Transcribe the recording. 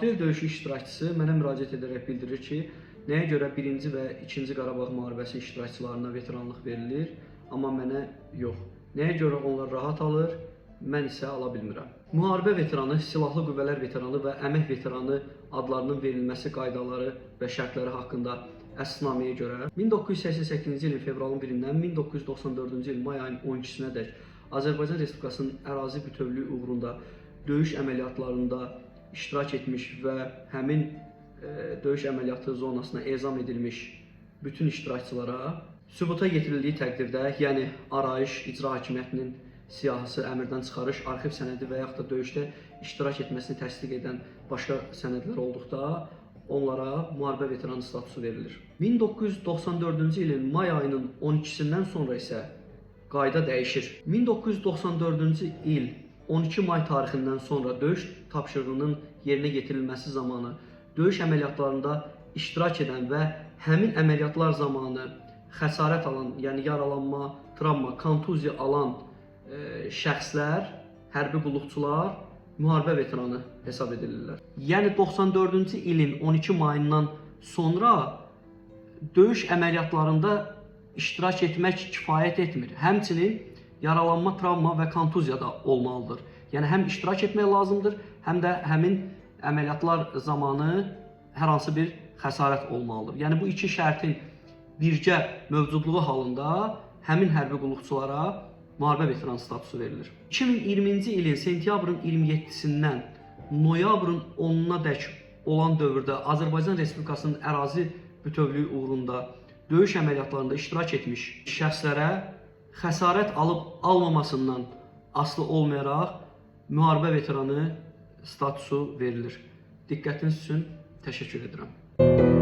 Aprel döyüşü iştirakçısı mənə müraciət edərək bildirir ki, nəyə görə 1-ci və 2-ci Qarabağ müharibəsi iştirakçılarına veteranlıq verilir, amma mənə yox. Nəyə görə onlar rahat alır, mən isə ala bilmirəm. Müharibə veteranı, silahlı qüvvələr veteranı və əmək veteranı adlarının verilməsi qaydaları və şərtləri haqqında əsasnaməyə görə 1988-ci ilin fevralın 1-dən 1994-cü il may ayının 12-sinədək Azərbaycan Respublikasının ərazi bütövlüyü uğrunda döyüş əməliyyatlarında iştirak etmiş və həmin döyüş əməliyyatı zonasına ezam edilmiş bütün iştirakçılara sübuta yetirildiyi təqdirdə, yəni arayış, icra hakimiyyətinin siyahısı, əmrdən çıxarış, arxiv sənədi və yaxud da döyüşdə iştirak etməsini təsdiq edən başqa sənədlər olduqda onlara müharibə veteranı statusu verilir. 1994-cü ilin may ayının 12-sindən sonra isə qayda dəyişir. 1994-cü il 12 may tarixindən sonra döyüş tapşırığının yerinə yetirilməsi zamanı döyüş əməliyyatlarında iştirak edən və həmin əməliyyatlar zamanı xəsarət alan, yəni yaralanma, travma, kontuziya alan şəxslər, hərbi qulluqçular müharibə veteranı hesab edilirlər. Yəni 94-cü ilin 12 mayından sonra döyüş əməliyyatlarında iştirak etmək kifayət etmir. Həmçinin yaralanma, travma və kontuziya da olmalıdır. Yəni həm iştirak etmək lazımdır, həm də həmin əməliyyatlar zamanı hər hansı bir xəsarət olmalıdır. Yəni bu iki şərtin birgə mövcudluğu halında həmin hərbi qulluqçulara müharibə veteranı statusu verilir. 2020-ci ilin sentyabrın 27-sindən noyabrın 10-una dək olan dövrdə Azərbaycan Respublikasının ərazi bütövlüyü uğrunda döyüş əməliyyatlarında iştirak etmiş şəxslərə xəsarət alıb almamasından asılı olmayaraq müharibə veteranı statusu verilir. Diqqətiniz üçün təşəkkür edirəm.